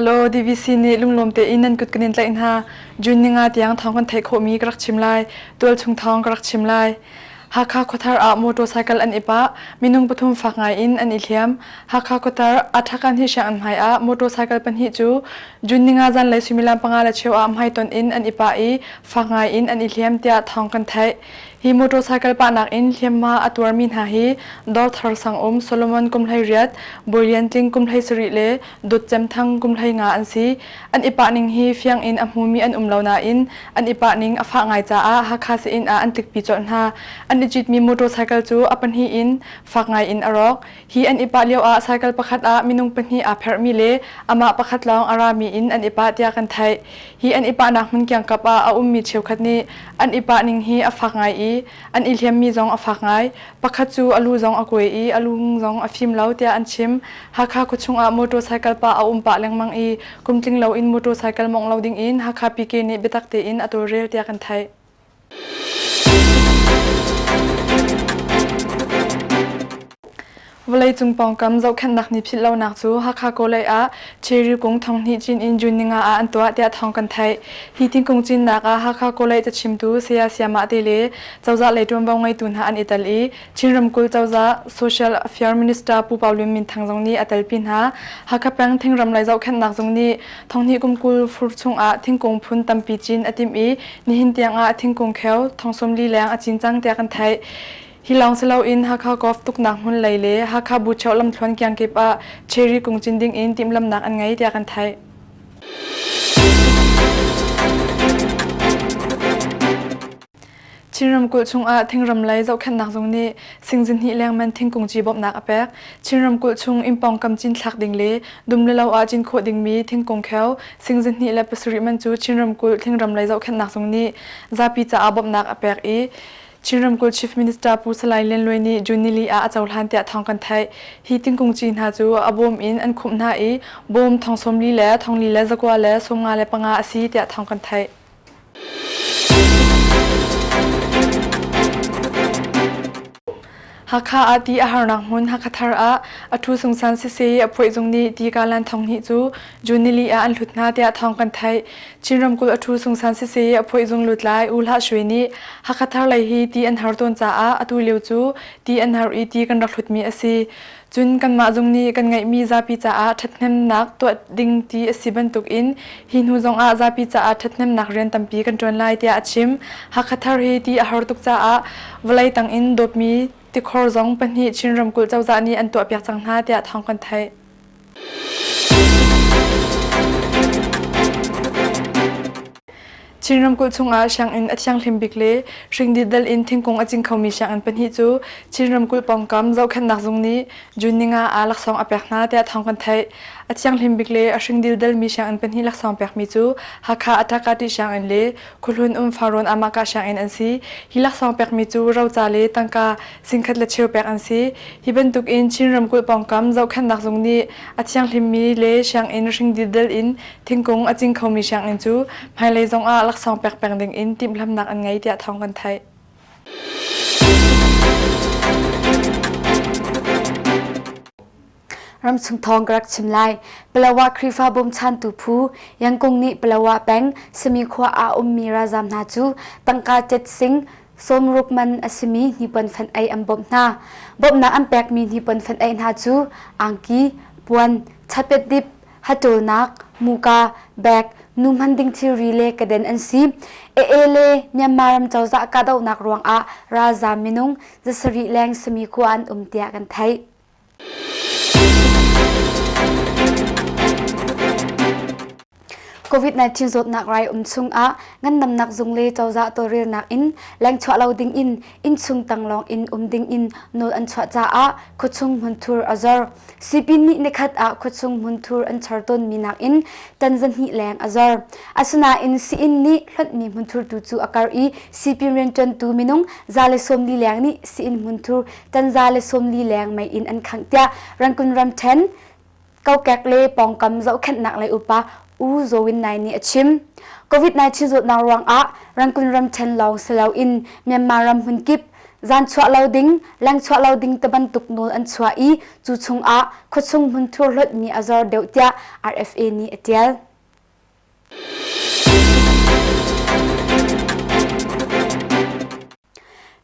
Hello DVC nih lunglawm tein nan kut kan in tlaih hna. June ninga tiang thawng kan theih khawhmi ka rak chim lai. Tualchung thawng ka rak chim lai. Hakha khuathar ah motorcycle an i pah. Minung pathum fak ngai in an i hliam. Hakha khuathar Athakan hi sianginn hmai ah motorcycle pahnih cu June ninga zanlei suimilam panga le cheu ah hmaitonh in an i pah i fak ngai in an i hliam tiah thawng kan theih. Hi motorcycle pahnak in hliamhma a tuarmi hna hi Dawrthar sangum Solomon kum 18, Bawi Lian Tling kum 17 le Dawt Cem Thang kum 15 an si. An i pah ning hi fiang in a hmumi an um lo nain an i pah ning a fah ngai caah Hakha sii-inn ah an tlikpi colh hna. An i citmi motorcycle cu a pahnih in fak ngai in a rawk. Hi an i pah lio ah cycle pakhat ah minung pahnih aa pherhmi le amah pakhat lawng a rami in an i pah tiah kan theih. Hi an i pahnak hmun kiangkap ah a ummi cheukhat nih an i pah ning hi a fak ngai i an i hliammi zong a fak ngai. Pakhat cu a lu zong a kuai i a lung zong a fim lo tiah an chim. Hakha khuachung ah motorcycle pah a um pah lengmang i kum tling loin motorcycle mawngh lo dingin Hakha PK nih biatak tein a tawlrel tiah kan theih. Vawleicung pawngkam zohkhenhnak nih philh lonak cu Hakha Kawlei ah cherry kung thonghnih cin in June ninga ah an tuah tiah thawng kan theih. Hi thingkung cinnak ah Hakha Kawlei cachimtu Saya Siamah te le cozah lei ṭuanvo ngeitu hna an i tel i Chin ramkulh cozah Social Affairs Minister Pu Pau Lun Min Thang zong nih a telpi hna. Hakha peng thingram lei zohkhenhnak zung nih thonghnih kum 20 fur chungah thingkung phun tampi cin a timh i nihin tiangah thingkung kheu thong 40 leng a cin cang tiah kan theih. Hi lawng si loin Hakha Golf tuknak hmun lei le Hakha Buchoh lamthluan kiangkip ah cherry kung cin ding in timhlamhnak an ngei tiah kan theih. Chin ramkulh chungah thingram lei zohkhenhnak zung nih singzihnih lengman thingkung ci bawmhnak a pek. Chin ramkulh chung inn pawngkam cinthlak ding le dum le lo ah cin khawh dingmi thingkung kheu singzihnih le pasarih man cu Chin ramkulh thingram lei zohkhenhnak zung nih zapi caah bawmhnak a pek i Chin ramkulh Chief Minister Pu Salai Lian Luai nih June nili ah a cohlan tiah thawng kan theih. Hi thingkung ci hna cu a bawm in an khumh hna i bawm thong 40 le thong li le zakua le 55 le panga a si tiah thawng kan theih. Hakha ah ti a harnak hmun Hakhathar ah a ṭhu sungsan siseh a phuaih zung nih ti kalan thong hnih cu June nili ah an hlut hna tiah thawng kan theih. Chin ramkulh a ṭhu sungsan siseh a phuaih zung lutlai U Hlah Shwe nih Hakhathar lei hi ti an har tawn caah atu lio cu ti an har i ti kan rak hlutmi a si. Cun kanmah zung nih kan ngeihmi zapi caah ṭhathnemnak tuah ding ti a si bantukin hi hnu zongah zapi caah ṭhathnemnak rian tampi kan ṭuan lai tiah a chim. Hakha thar hi ti a har tuk caah vawlei tang in dawtmi tikhor zong pahnih Chin ramkulh cozah nih an tuahpiak cang hna tiah thawng kan theih. Chin ramkulh chungah sianginn a thianghlim bik le hringdidal in thingkung a cing khomi sianginn pahnih cu Chin ramkulh pawngkam zohkhenhnak zung nih June ninga ah laksawng a pek hna tiah thawng kan theih. A thianghlim bik le a hringdildalmi sianginn pahnih laksawng pekmi cu Hakha Atakati sianginn le Khuahlun um Farrawn Amahka sianginn an si. Hi laksawng pekmi cu roca le tangka singkhat le cheu pek an si. Hi bantuk in Chin ramkulh pawngkam zohkhenhnak zung nih a thianghlimmi le sianginn hringdildal in Thingkung a cing khomi sianginn cu hmailei zongah laksawng pek peng dingin timhlamhnak an ngei tiah thawng kan theih. Ramchung thawng ka rak chim lai. Palawa Khrihfa bawmchantu phu Yangkung nih Palawa peng Sami khua ah ummi ralzaam hna cu tangka tet sing sawmruk man a simi hnipuan fan ei an bawmh hna. Bawmhnak an pekmi hnipuan fan ei hna cu angki, puan, chapet dip, hatawlnak, muka, bag, nu hman ding thilri le kaden an si. AA le Myanmar ram cozah kahdohnak ruangah ralzaam minung zasarih leng sami khua an um tiah kan theih. COVID-19 zawtnak rai um chungah ngandamnak zung le cozah tawlrelnak in lengchuah lo ding in innchung tanglawng in um ding in nawl an chuah caah khuachung hmunthur a zor. Sipin nih nikhat ah khuachung hmunthur an char tawnmi nakin tan zahnih leng a zor. Asinain sii-inn nih hlonhmi hmunthur tu cu a karh i sipin rianṭuantu minung 140 leng nih sii-inn hmunthur tan 140 leng mei in an khangh tiah Rangoon ramṭhen kokek le pawngkam zohkhenhnak lei upa U Zaw Win Nai nih a chim. COVID-19 zawtnak ruangah Rangoon ramṭhen lawng si loin Myanmar ram hmunkip. Zan chuah lo ding, leng chuah lo ding tibantuk nawl an chuah i cu chungah khuachung hmunthur hlawtmi a zor deuh tiah RFA nih a ṭial.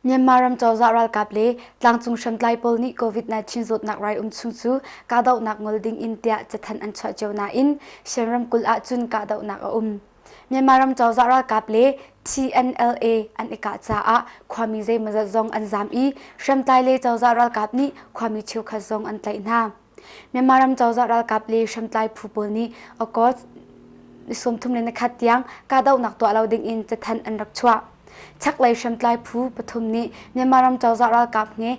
Myanmar ram cozah ralkap le tlangcung hriamtlai pawl nih COVID-19 zawtnak rai um chung cu kahdohnak ngol ding in tiah cathanh an chuah cio nain Shan ramkulh ahcun kahdohnak a um. Myanmar ram cozah ralkap le TNLA an i kah caah khuami zeimawzat zong an zaam i hriamtlai le cozah ralkap nih khuami cheukhat zong an tlaih hna. Myanmar ram cozah ralkap le hriamtlai phu pawl nih August 31 tiang kahdohnak tuah lo dingin cathanh an rak chuah. Chaklei hriamtlai phu pathum nih Myanmar ram cozah ralkap he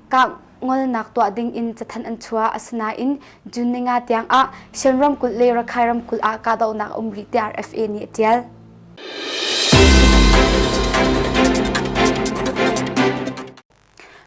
kah ngolnak tuah dingin cathanh an chuah. Asinain June ninga tiang ah Shan ramkulh le Rakhine ramkulh ah kahdohnak a um rih tiah RFA nih a ṭial.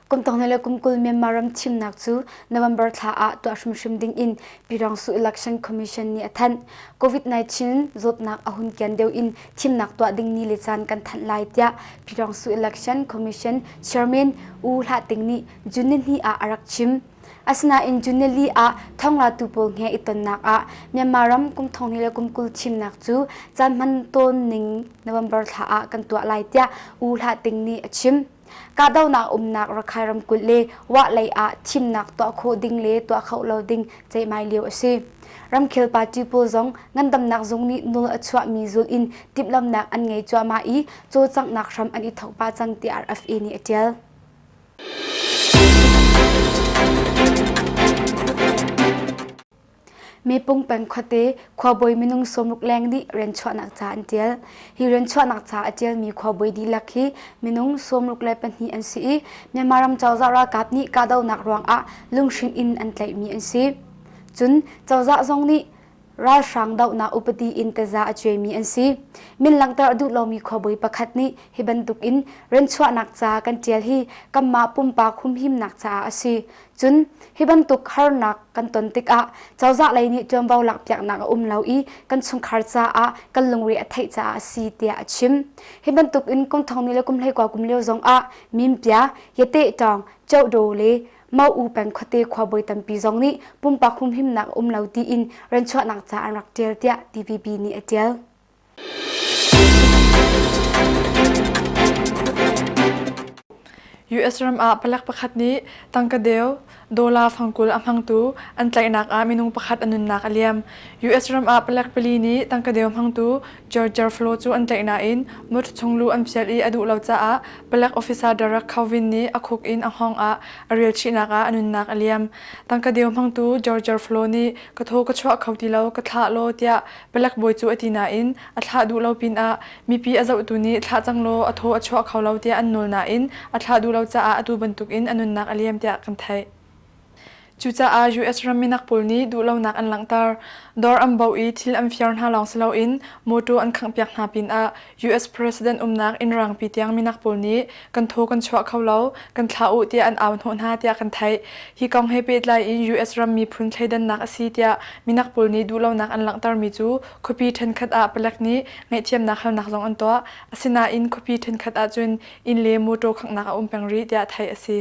Kum thong le kum 20 Myanmar ram thimnak cu November thla ah tuah hrimhrim ding in Pyidaungsu Election Commission nih a thanh. COVID-19 zawtnak a hun kian deuh in thimnak tuah ding ni le caan kan thanh lai tiah Pyidaungsu Election Commission Chairman U Hlah Ting nih June nihnih ah a rak chim. Asinain June nili ah thawnglatu pawl he i tonnak ah Myanmar ram kum thong le kum 20 thimnak cu caan hman tawn ning November thla ah kan tuah lai tiah U Hlah Ting nih a chim. Kahdohnak umnak Rakhine ramkulh le Wah lei ah thimnak tuah khawh ding le tuah kho lo ding ceihmai lio a si. Ramkhel party pawl zong ngandamnak zung nih nawl a chuahmi zulh in timhlamhnak an ngei cuahmah i cawlcanghnak hram an i thawk pah cang tiah RFA nih a ṭial. Mepung peng khuate khuabawi minung 60 leng nih rianchuahnak ca an ṭial. Hi rianchuahnak ca a ṭialmi khuabawi dihlak hi minung 64 an si i Myanmar ram cozah ralkap nih kahdohnak ruangah lunghrin in an tlaihmi an si. Cun cozah zong nih ralhrang dohnak upadi in taza a cuaimi an si. Min langhter a duh lomi khuabawi pakhat nih hi bantukin rianchuahnak ca kan ṭial hi kanmah pumpak humhimnak caah a si. Cun hi bantuk harnak kan ton tikah cozah lei nih ṭuanvo lakpiaknak a um lo i kan chungkhar caah kan lungre a theih caah a si tiah a chim. Hi bantuk in kum thong ni le kum 19 kum lio zongah Mimpia, Yatehtawng, Cohdaw le Mau peng khuate khuabawi tampi zong nih pumpak humhimnak a um lo tiin rianchuahnak ca an rak ṭial tiah TVB nih a ṭial. US ram ah palek pakhat nih tangka deu dollar fangkul a hmangtu an tlaihnak ah minung pakhat a nunnak a liam. US ram ah palek pali nih tangka deu hmangtu George Flo cu an tlaih nain motor chung luh an fial i a duh lo caah palek officer Derek Chauvin nih a khuk in a hngawng ah a rial chihnak ah a nunnak a liam. Tangka deu hmangtu George Flo nih ka thaw ka chuah kho ti lo, ka thlah law tiah palek bawi cu a ti nain a thlah duh lo pinah mipi a zohtu nih thlah cang law a thaw a chuah kho lo tiah an nawl nain a thlah duh lo caah atu bantukin a nunnak a liam tiah kan theih. Cucaah US ram minak pawl nih duhlonak an langhter. Dawr an boh i thil an fiar hna lawng si loin mawṭaw an khanghpiak hna pinah US President umnak inn rangpi tiang minak pawl nih kan thaw kan chuah kho lo, kan thlah u tiah an au hnawh hna tiah kan theih. Hi kong he pehtlai in US ram miphun thleidannak a si tiah minak pawl nih duhlonak an langhtermi cu khuapi ṭhenkhat ah palek nih ngaihthiamnak halnak zong an tuah. Asinain khuapi ṭhenkhat ahcun inn le mawṭaw khanghnak a um peng rih tiah theih a si.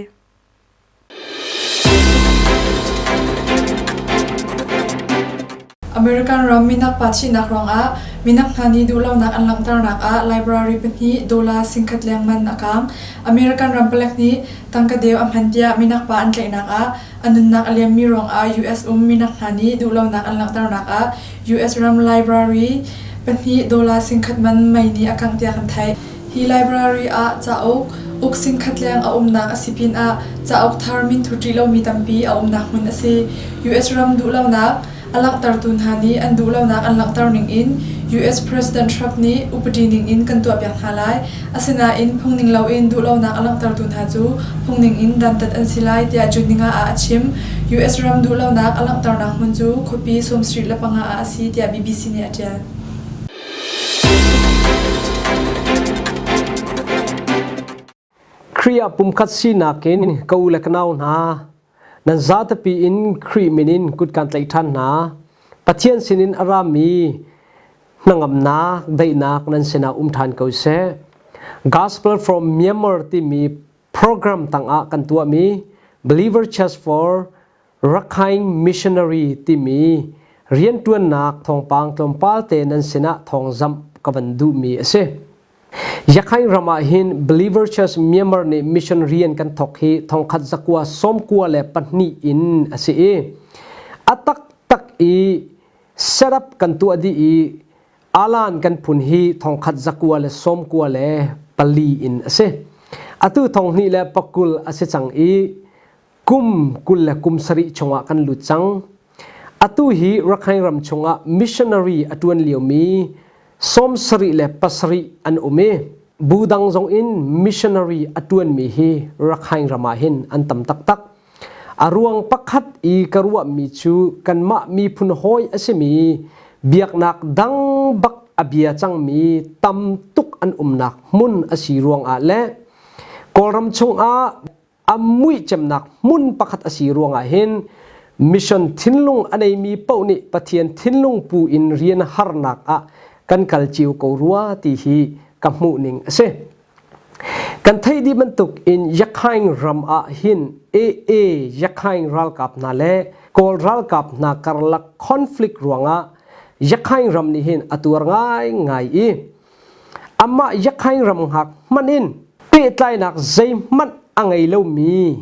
American ram minak pa thihnak ruangah minak hna nih duhlonak an langhternak ah library pahnih dollar 10,000 leng man a kaang. American ram palek nih tangka deu a hman tiah minak pa an tlaihnak ah a nunnak a liammi ruangah US um minak hna nih duhlonak an langhternak ah US ram library pahnih dollar 10,000 man mei nih a kangh tiah kan theih. Hi library ah cauk uk 10,000 leng a umnak a si pinah cauk thar minthu ṭih lomi tampi a umnak hmun a si. US ram duhlonak a langhtertu hna nih an duhlonak an langhter ningin US President Trump nih upadi ningin kan tuahpiak hna lai. Asinain phungning loin duhlonak a langhtertu hna cu phungning in dantat an si lai tiah June ninga ah a chim. US ram duhlonak a langhternak hmun cu khuapi 75 ah a si tiah BBC nih a ṭial. Khrih ah pumkhat sinak in ka u le ka nau hna, nan zatepi in Khrih min in kut kan tlaih ṭhan hna. Pathian sinin a rami hnangamnak, daihnak nan sinah um ṭhan ko seh. Gospel from Myanmar timi program tangah kan tuahmi Believer Church for Rakhine Missionary timi rianṭuannak thawngpang tlawmpal te nan sinah thawngzamh ka van duhmi a si. Yakhain ram ah hin Believer Church Myanmar nih mission rian kan thawk hi thongkhat zakua sawmkua le pahnih in a si i a taktak i setup kan tuah dih i alan kan phun hi thongkhat zakua le sawmkua le pali in a si. Atu thong hnih le pakul a si cang i kum 20 le kum sarih chungah kan lut cang. Atu hi Rakhine ram chungah missionary a ṭuan liomi 77 an um i bu dang zong in missionary a ṭuanmi hi Rakhine ram ah hin an tam taktak. A ruang pakhat i ka ruahmi cu kanmah miphun hawi a simi biaknak dang bak a bia cangmi tam tuk an umnak hmun a si ruangah le Kawlram chungah a muihcemnak hmun pakhat a si ruangah hin mission thinlung a neimi paoh nih Pathian thinlung pu in rian harnak ah kan kal cio ko rua ti hi ka hmuh ning a si. Kan theih dih bantuk in Yakhaing ram ah hin AA Yakhaing ralkap hna le Kawl ralkap hna karlak conflict ruangah Yakhaing ram nih hin a tuar ngaingai i Amah Yakhaing ram hngak hmanh in pehtlainak zeihmanh a ngei lomi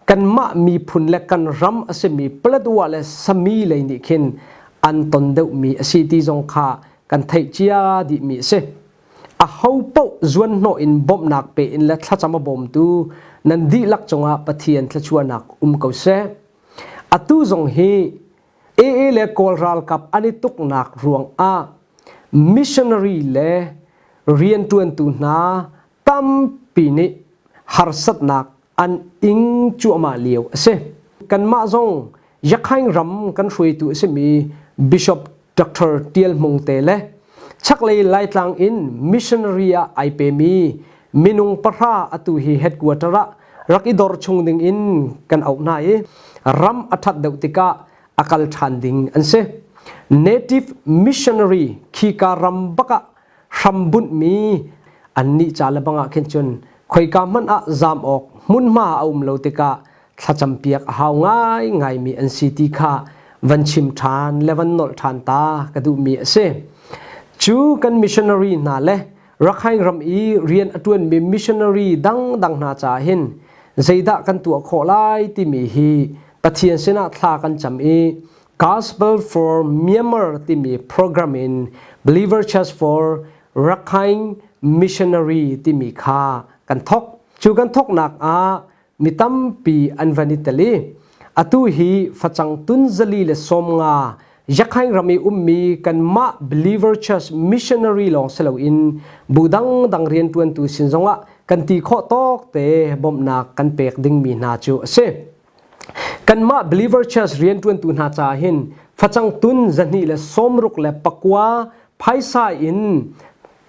kanmah miphun le kan ram a simi Paletwa le Sami lei nih khin an ton deuhmi a si ti zong kha kan theih cia dihmi a si. A ho paoh zuanhnawh in bawmhnak pe in le thlacam a bawmtu nan dihlak cungah Pathian thluachuahnak um ko seh. Atu zong hi AA le Kawl ralkap an i tuknak ruangah missionary le rianṭuantu hna tampi nih harsatnak an ing cuahmah lio a si. Kanmah zong Yakhaing ram kan hruaitu a simi Bishop Dr. Tial Hmung te le chaklei Laitlang in missionary ah ai pemi minung pahra atu hi headquarter ah rak i dor chung ding in kan auh hna i ram a ṭhat deuh tikah a kal ṭhan ding an si. Native missionary khika ram bakah hrambunhmi annih ca le bangah khin cun khoika hmanh ah zaam awk hmunhma a um lo tikah thlacampiak a hau ngaingaimi an si ti kha van chim ṭhan le van nolh ṭhan ta ka duhmi a si. Cu kan missionary hna le Rakhine ram i rian a ṭuanmi missionary dangdang hna caah hin zeidah kan tuah khawh lai timi hi Pathian sinah thla kan cam i Gospel for Myanmar timi program in Believer Church for Rakhine Missionary timi kha kan thawk. Cu kan thawknak ah mi tampi an van i tel i atu hi facang tun zali le sawm nga Yakhaing ram i ummi kanmah Believer Church missionary lawng si loin bu dangdang rianṭuantu sin zongah kan ti khawh tawk te bawmhnak kan pek dingmi hna cu a si. Kanmah Believer Church rianṭuantu hna caah hin facang tun zahnih le sawmruk le pakua phaisa in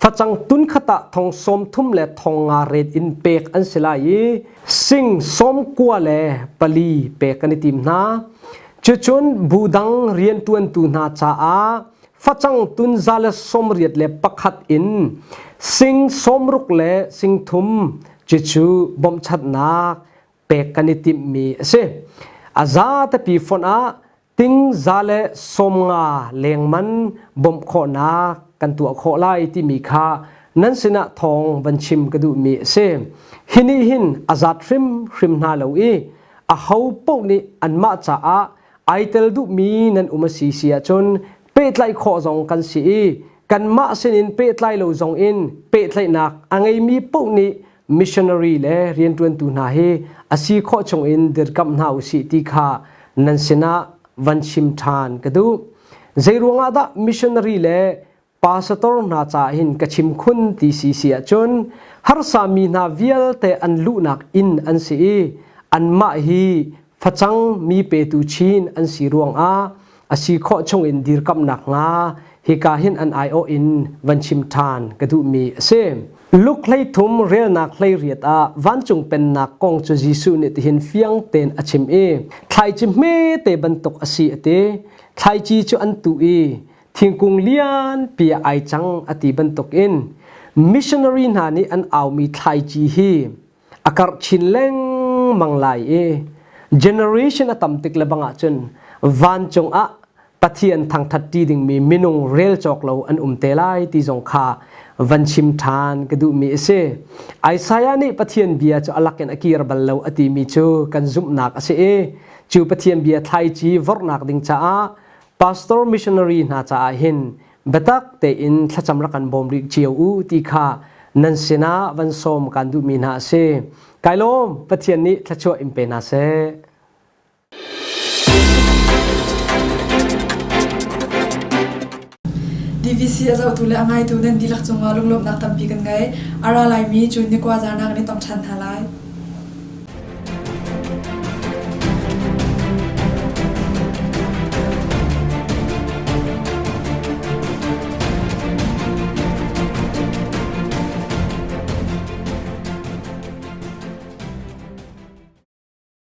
Facang tun khat ah thong sawm thum le thong nga ret in pek an si lai i sing sawm kua le pali pek kan i tim hna. Cucun bu dang rianṭuantu hna caah facang tun za le sawm riat le pakhat in sing sawm ruk le sing thum cucu bawmhchanhnak pek kan i timhmi a si. A zatepi fonh ah ting za le sawm nga lengman bawmh khawhnak kan tuah khawh lai timi kha nan sinah thawng van chim ka duhmi a si. Hi nih hin a zat hrimhrim hna lo i a ho paoh nih anmah caah ai tel duhmi nan um a si si ahcun pehtlaih khawh zong kan si i kanmah sinin pehtlai lo zong in pehtlaihnak a ngeimi paoh nih missionary le rianṭuantu hna hi a si khawh chungin dirkamh hna usih ti kha nan sinah van chim ṭhan ka duh. Zeiruangah dah missionary le pastor hna caah hin ka chim khun ti si si ahcun harsa mi hna vialte an luhnak inn an si i anmah hi facang mi petu chin an si ruangah a si khawh chungin dirkamhnak hnga hika hin an aiawh in van chim ṭhan ka duhmi a si. Luke 13 relnak 18 ah vancung pennak kong cu Jesuh nih tihin fiang tein a chim i thlaici hmete bantuk a si a ti. Thlaici cu an tuh i thingkung lianpi ah ai cang a ti bantukin missionary hna nih an aumi thlaici hi. a karh chin lengmang lai i generation a tam tik le bang ahcun vancung ah Pathian thangthat ṭi dingmi minung rel cawk lo an um te lai ti zong kha van chim ṭhan ka duhmi a si. Isaiah nih Pathian bia cu a lakin a kir bal lo a timi cu kan zumhnak a si i cu Pathian bia thlaici vorhnak ding caah pastor missionary hna caah hin biatak tein thlacam rak kan bawm rih cio u ti kha nan sinah van sawm kan duhmi hna a si. Kai lawm Pathian nih thluachuah in pe hna seh. DVC a zohtu le a ngaitu nan dihlak cungah lunglawmhnak tampi kan ngei. A ra laimi June ni kua zarnak in i tong ṭhan hna lai.